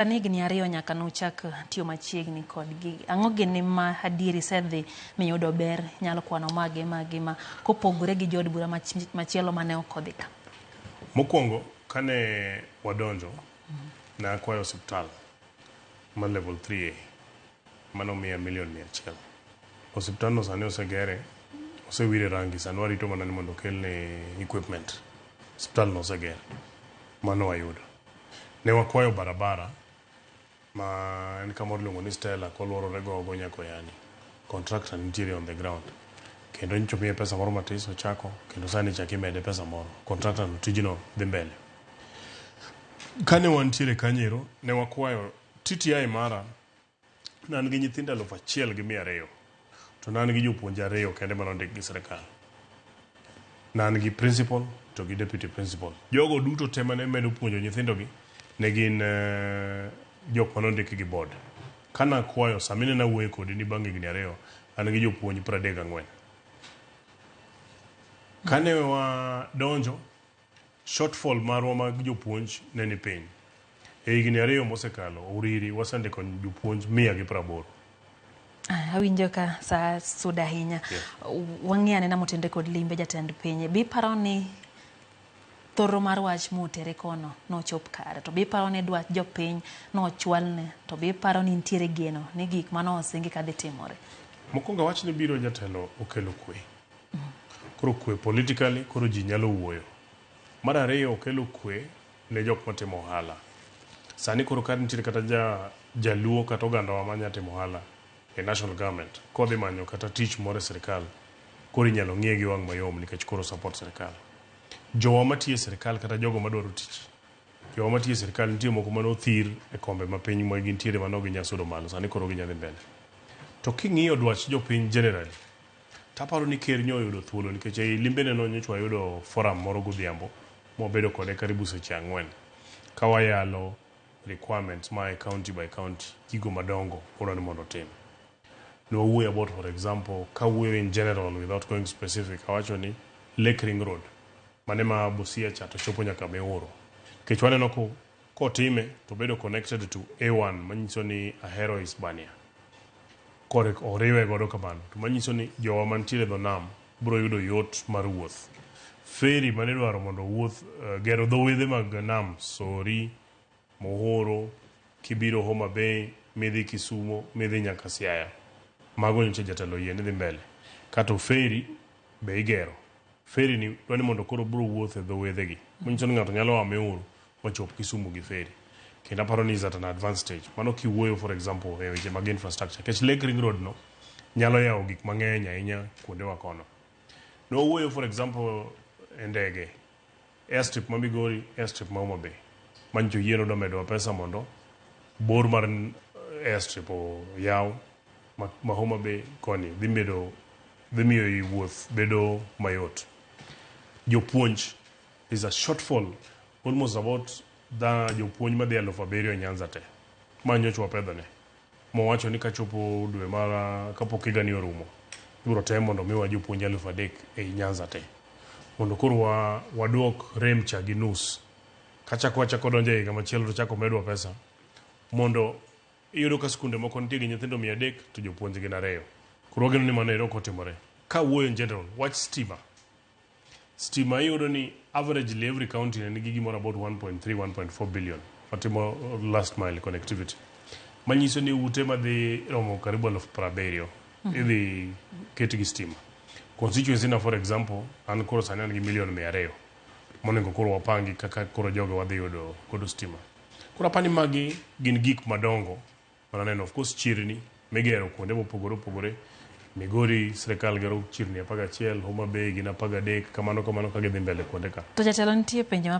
Sani higni 2 nyaka nuchak tiyo machiegni kodgi. Ang'o gini ma adier isedhi miyudo ber nyalo kwano mage mage ma kopogore gi jood bura machielo mane ok odhi ka? Mokwongo kane wadonjo, ne akwayo osiptal mar level 3A mane omiya milion 100. Osiptandno sani osegere, osewire rangi, sani warito mana ni mondo okelne equipment. Osiptalno oseger, mano wayudo. Ne wakwayo barabara ma en kamoro iluongo ni Stella koluorore gogo nyaka Oyani. Contractor nitiere on the ground. Kendo nyocha omiye pesa moro matis ochako kendo sani ichako imede pesa moro. Contractor no tijno dhi mbele. Kane wantiere kanyo ero, ne wakwayo TTI mara ne an gi nyithindo 1200 to ne an gi jopuonje 2 kende mane ondik gi sirikal. Ne an gi principal to gi deputy principal. Jogo duto te mane medo puonjo nyithindogi ne gin jok mane ondik gi board. Kane akwayo sama ineno awuoyo kodi ni bang' higni 2 an gi jopuonj 34. Kane wadonjo, shortfall marwa mag jopuonj ne ni piny. E higni 2 mosekalo, Uriri wasendiko jopuonj 180. Awinjo ka saa sudo ahinya. Yeah. Wang'i anena motenre kod limbe jatend piny. Be iparo ni thoro mar wach motere kono nochop kare? To be iparo ni dwach jopiny nochwalne? To be iparo ni nitiere geno ni gik mane osingi kadhi timore? Mokwongo awach ni biro jatelo okelo kwe. Koro kwe politically, koro ji nyalo wuoyo. Mar ariyo okelo kwe ne jok matimo ohala. Sani koro ka nitiere kata jaluo kata ogandawa manya timo ohala e national government, kodhi manyo kata tich moro e sirikal, koro inyalo ng'iye gi wang' mayom nikech koro support sirikal. Jowa matiyo e sirikal kata jogo madwaro tich, jowa matiyo e sirikal nitie moko mane othir e kombe mapiny ma gintiere mane ok ginyal sudo malo, sani koro ginya dhi mbele. To king'iyo dwach jopiny generally, taparo ni ker nyo oyudo thuolo nikech ei limbene no nyocha wayudo forum moro godhiambo mwabedo kode karibu seche 4 ka wayalo requirements ma e county by county, gigo madongo modwa ni mondo otim. Nwawuoyo about for example, kawuoyo in general without going specific, awacho ni Lake Ring Road mane ma Busia cha to chopo nyaka Miuro. Nikech waneno kotime to bedo connected to A1 manyiso ni Ahero Hispania. Kore oriwe godo kamano to manyiso ni jowa mantiere e dho nam biro yudo yot mar wuoth. Ferry mane idwaro mondo owuoth gero dho wedhe mag nam Sori, Muhuru, kibiro Homa Bay, midhi Kisumo, midhi nyaka Siaya. Mago nyocha jatelo oyie ni dhi mbele. Kato ferry be igero. Ferry ni dwa ni mondo koro biro wuotho e dho wedhe gi. Manyiso ni ng'ato nyalo a Muhuru machop Kisumu gi ferry. Kendo aparo ni is at an advanced stage. Mano kiwuoyo for example e weche mag infrastructure. Nikech Lake Ring Road no nyalo yawo gik mang'eny ahinya kuondewa kono. Nwawuoyo for example e ndege, airstrip ma Migori, airstrip ma Homa Bay. Manyicho yie nodwa medowa pesa mondo bor mar airstrip oyaw ma Homa Bay koni dhi bedo dhi miyo wuoth bedo mayot. Jopuonj, there's a shortfall almost about jopuonj madhi 7000 e Nyanza te. Ma nyocha wapedhone. Mowacho ni kachopo dwe mar kapok higani orumo, ibiro tem mondo miwa jopuonj 3000 ei Nyanza te. Mondo koro waduok rem cha gi nus. Kachako wachako donjo e higa machielo to chako medwa pesa. Mondo iyudo ka skunde moko nitie gi nyithindo 300 to jopuonj gin 2. Koro wageno ni mano ero ok otimore. Kawuoyo in general, wach stima. Stima iyudo ni averagely every county ne nigi gimoro about 1.3 1.4 billion matimo last mile connectivity. Manyiso ni ute madhi romo karibu 70,000 idhi ket gi stima. Constituency na for example, an koro sani an gi milion 200 monego koro wapangi kaka koro jogo wadhi yudo godo stima. Koro apani magi gin gik madongo mananeno. Of course chirni migero kuonde mopogore opogore. Migori sirikal gero chirni 11, Homa Bay gin 13, kamano kamano ka gidhi mbele kuonde ka. To jatelo nitie penjo ma